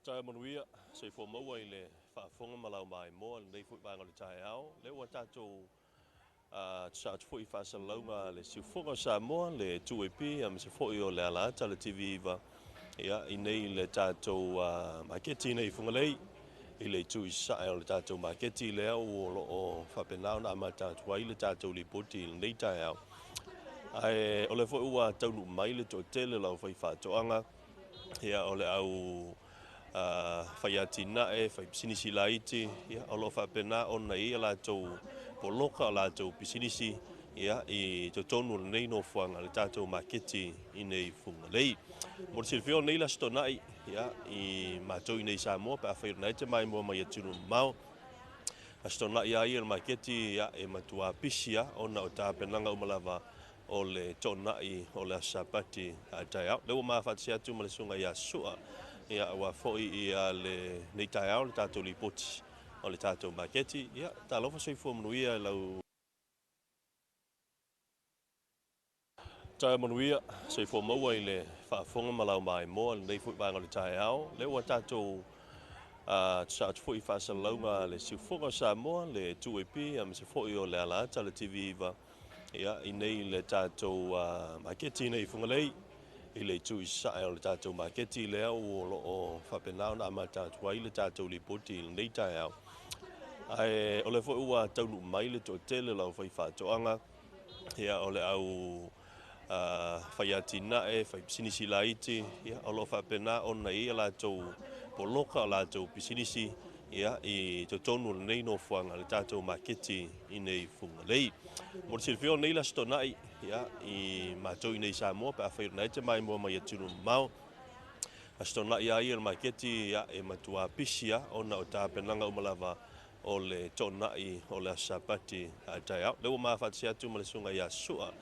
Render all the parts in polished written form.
Taeao manuia, soifua maua i le faafofoga ma lau maimoa i lenei foi vaega o le taeao. Lea ua tatou tusa atu foi i faasalalauga a le Siufofoga o Samoa, le 2AP, aemaise foi o le Alaata, le TV9, ia, i nei le tatou maketi nei i Fugalei, i le itu i sasae o le tatou maketi lea o lo o faapena ona amata atu ai le tatou lipoti i lenei taeao. Ae o lea foi ua taunuu mai le toatele o le aufaifaatoaga, ia, o le au fai atinae, fai pisinisi laiti, ia, o lo o faapena ona i ai a latou poloka, o latou pisinisi, ia, i totonu o lenei nofoaga, le tatou maketi i nei Fugalei. Mo le silafia o nei le Aso Toonai, ia, i matou i nei Samoa, pe afai o lena e te maimoa mai atunuu mamao, Aso Toonai lava ia o le maketi, ia, e matua pisi lava ona o tapenaga uma lava o le toonai o le Aso Sapati a taeao. Lea ua ma faatasi atu ma le susuga ia Sua, ia, aua foi ia lenei taeao le tatou lipoti o le tatou maketi. Ia, talofa soifua manuia i lau Taeao manuia, soifua maua i le faafofoga ma lau maimoa i lenei foi vaega o le taeao. Lea ua tatou tusa atu foi i faasalalauga a le Siufofoga o Samoa, le 2AP, aemaise foi o le Alaata, le TV9, ia, i nei le tatou maketi nei i Fugalei, i le itu i sasae o le tatou maketi lea o lo o faapena ona amata atu ai le tatou lipoti i lenei taeao. Ae o lea foi ua taunuu mai le toatele o le aufaifaatoaga, ia, o le au fai atinae, fai pisinisi laiti, ia, o lo o faapena ona i ai a latou poloka, o latou pisinisi, ia, i totonu o lenei nofoaga, le tatou maketi i nei Fugalei. Mo le silafia o nei le Aso Toonai, ia, i matou i nei Samoa, pe afai o lena e te maimoa mai atunuu mamao, Aso Toonai lava ia o le maketi, ia, e matua pisi lava ona o tapenaga uma lava o le toonai o le Aso Sapati a taeao. Lea ua ma faatasi atu ma le susuga ia Sua,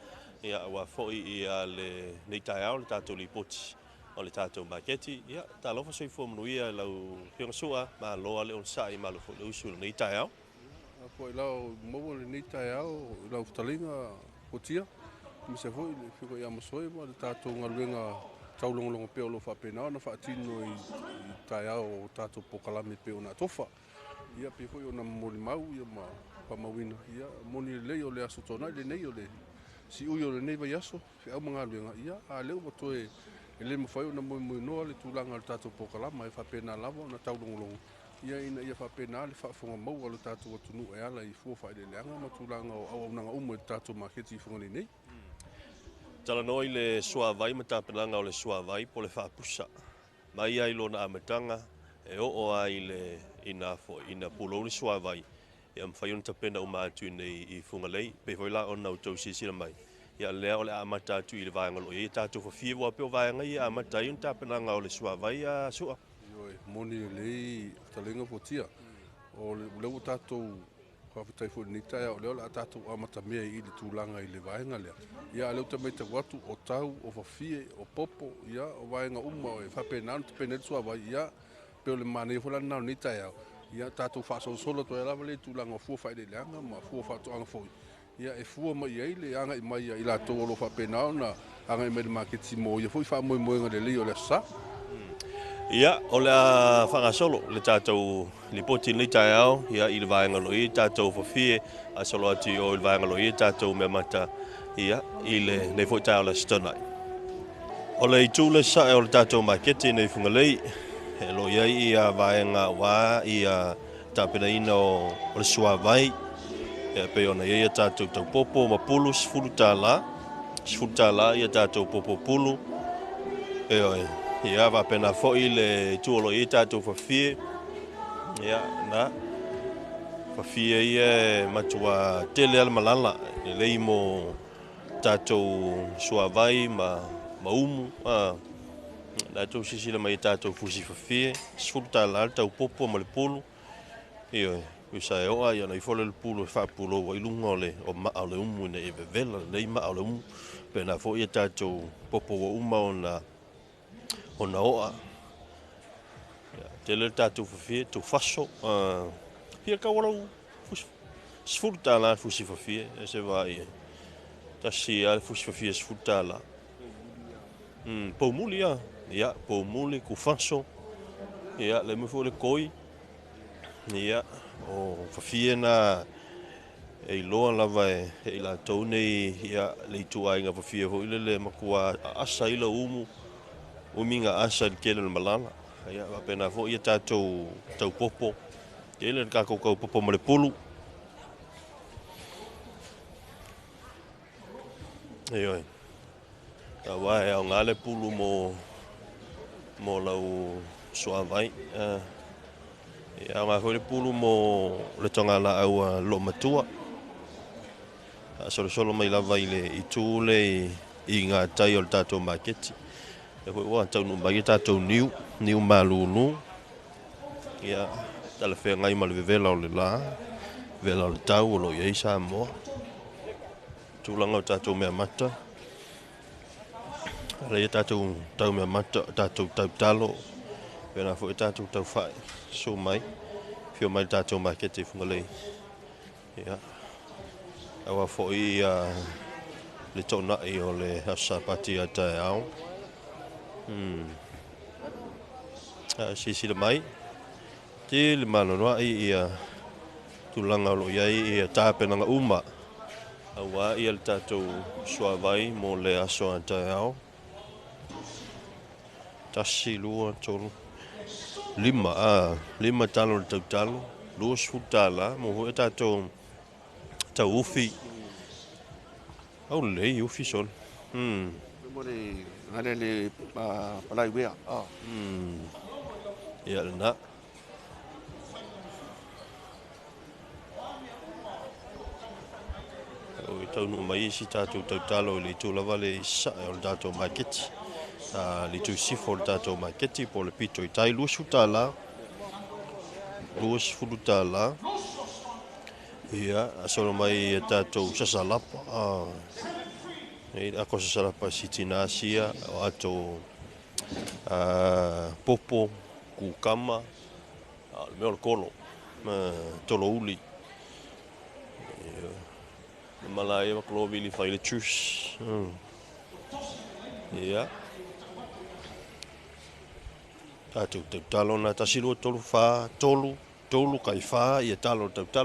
ia, aua foi ia lenei taeao le tatou lipoti o le tatou maketi. Ia, talofa soifua manuia i lau Afioga Sua, malo lava le onosai, malo foi le usu i lenei taeao. Ia foi lau maua lenei taeao i lau fetalaiga Fuatia, aemaise foi le Afioga ia Masoe ma le tatou galuega taulogologo pea o lo o faapena ona faatino i taeao o tatou polokalame pei ona atofa. Ia pei foi ona molimau ia ma faamauina, ia moni lelei o le Aso Toonai lenei o le siui o lenei vaiaso, feau ma galuega, ia a lea ua toe e le mafai ona moemoenoa le tulaga o le tatou polokalama e faapena lava ona taulogologo, ia ina ia faapena le faafofoga maua o le tatou atunuu e ala i fua faaeleeleaga ma tulaga o auaunaga uma i le tatou maketi i Fugalei nei. Talanoa i le suavai ma tapenaga o le suavai po o le faapusa mai lava i lona amataga e oo lava i le ina foi ina pulou le suavai, ia mafai ona tapena uma atu i nei i Fugalei. Pei foi la ona outou silasila mai, ia lea o le a amata atu i le vaega o lo o i ai tatou fafie, aua pei o vaega ia e amata ai ona tapenaga o le suavai a Sua. Ioe, moni lelei fetalaiga Fuatia. O lea ua tatou faafetai foi i lenei taeao, o lea o le a tatou amatamea i le tulaga i le vaega lea. Ia a lea ou te matau atu, o tau, o fafie, o popo, ia o vaega uma e faapena ona tapena ai le suavai. Ia pei o le manaia foi la lena o lenei taeao, ia tatou faasolosolo atu ai lava lea i tulaga o fua faaeleeleaga ma fua faatoaga foi, ia e fua mai i ai le agai mai a i latou o lo o faapena ona agai mai i le maketi mo ia foi faamoemoega lelei o le Aso Sa. Ia, o le a faagasolo le tatou lipoti i lenei taeao, ia, i le vaega o lo o i ai tatou fafie, faasolo atu i o i le vaega o lo o i ai tatou meamata, ia, i lenei foi taeao o le Aso Toonai. O le itu le sae o le tatou maketi nei i Fugalei, e lo o i ai ia vaega aua ia tapenaina o le suavai, e pei ona i ai ia tatou taupopo ma pulu $10, $10 ia tatou popo pulu, ioe, ia faapena foi le itu o lo o i ai tatou fafie, ia na fafie ia e matua tele lava le malala, lelei mo tatou suavai ma umu, na tou silasila mai i tatou fusi fafie, $10 le taupopo ma le pulu, ioe, tusa e oa ia ona ifo lea o le pulu e faapulou ai luga o le maa o le umu ina ia vevela lelei maa o le umu, pena foi ia tatou popo ua uma ona oa. Ia, tele le tatou fafie, tufaso, fia tau o lau fusi, $10 le fusi fafie, e se vaai ai. Tasi lava le fusi fafie $10. Poumuli lava, ia, poumuli, kufaso, Ia, le mea foi le koi, ia, o fafie na e iloa lava e i latou nei, ia, le ituaiga fafie foi lele e matua aasa ai lau umu, umi ona asa i le tele o le malala. Ia, faapena foi ia tatou taupopo, tele le tatou taupopo ma le pulu. Ioe, aua e aoga le pulu mo lau suavai. E aoga foi le pulu mo le togalaau a loomatua. Faasolosolo mai lava i le itu le i gatai o le tatou maketi. E foi ua taunuu mai tatou niu, niu malulu. Ia, talafeagai ma le vevela o le la, vevela o le tau o lo o i ai Samoa. Tulaga o tatou mea mata, ala ia tatou tau mea mata, tatou tautalo, pena foi tatou taufai, susu mai, fio mai le tatou maketi i Fugalei. Ia, aua foi ia le toonai o le aso Sapati a taeao. Silasila mai, tele maloloai ia tulaga o lo o i ai ia tapenaga uma aua ia le tatou suavai mo le aso a taeao. 1, 2, 3, 5, 5 talo le tautalo, $20 mo foi tatou tau ufi. Au lelei ufi solo. Mo le gale le palai wea. Ia lena. O i taunuu mai isi tatou tautalo i le itu lava le i sae o le tatou maketi. Le itu sifo o le tatou maketi po o le pito i tai, $20. $20. Ia, solo mai ia tatou sasalapa. Ako sasalapa si tina asia, o ato popo, kukama, le mea o le kolo, tolo uli. Le malaia ma klo vili fai le juice. Ia. Tatou tautalo na 1, 2, 3, 4, 3, 3 kai 4, ia talo tautalo.